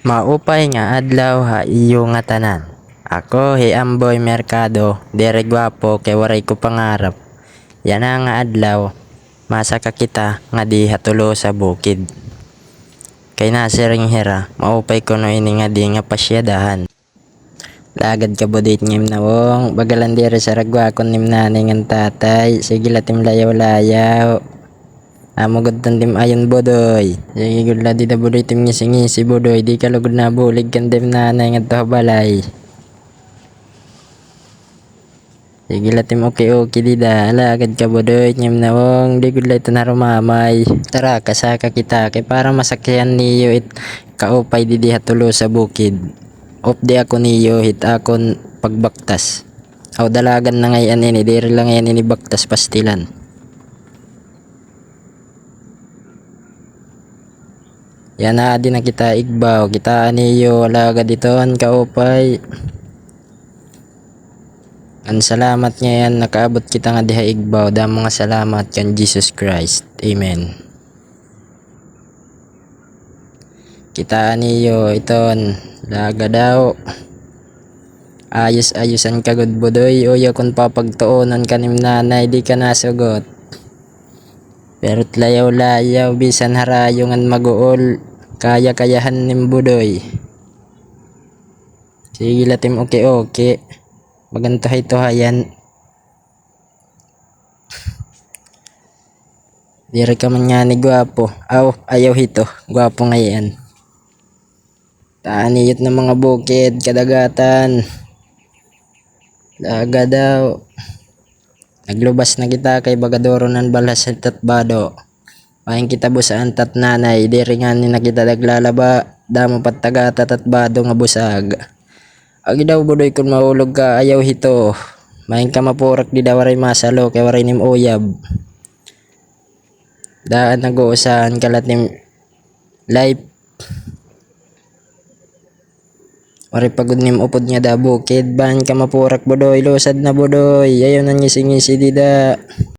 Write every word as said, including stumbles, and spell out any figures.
Maupay nga adlaw ha iyo ngatanan. Ako hi Amboy Mercado, diri gwapo kay waray ko pangarap. Yana nga adlaw, masaka kita ngadi ha Tolosa bukid. Kay nasiring hira, maupay kuno ini ngadi nga pasyadahan. Lagad ka, Budoy, it ngim nawong, bagalan diri sa ragwakon nim nanay ngan tatay, sige la tim layaw-layaw. Amo gud tan tim ayon, Budoy. Sige gud la dida, Budoy, tim ngisi-ngisi, Budoy, di ka lugod nabulig kan tim nanay ngadto ha balay. Sige la tim uki-uki dida, lagad ka, Budoy, it ngim nawong, di gud la ito narumamay. Tara, kasaka kita, kay para masaksihan niyo it kaupay didi ha Tolosa bukid. Updi ako niyo hit akon pagbaktas. Aw, dalagan na ngay-an ini, diri la ngay-an ini baktas, pastilan. Yana, adi na kita igbaw, kitaa niyo, alagad ito an kaupay. An salamat ngay-an, nakaabot kita ngadi ha igbaw, damo nga salamat kan Jesus Christ. Amen. Kitaa niyo iton, laga daw. Ayos-ayosan ka gud, Budoy, uyo kon papagtuonon ka nim nanay, di ka nasugot. Pero it layaw-layaw, bisan harayo ngan maguol, kaya-kayahan nim, Budoy. Sige la tim uki-uki. Magantuhay-tuhayan. Diri ka man ngani gwapo. Aw, ayaw hito. Gwapo ngay-an. Taa niyo it mga bukid, kadagatan. Laga daw. Naglubas na kita kay baga duro nan balhas hit at bado. Main kita busaan tat nanay, diri ngani na kita naglalaba, damo pa it taga-ata tat bado nga busag. Agi daw, Budoy, kon mahulog ka, ayaw hito. Main ka mapurak dida, waray masalo kay waray nim uyab. Daan nag-uusahan ka la tim life. Waray pa gud nim upod ngada ha bukid. Bahin ka mapurak, Budoy. Lusad na, Budoy. Ayaw na ngisi-ngisi dida.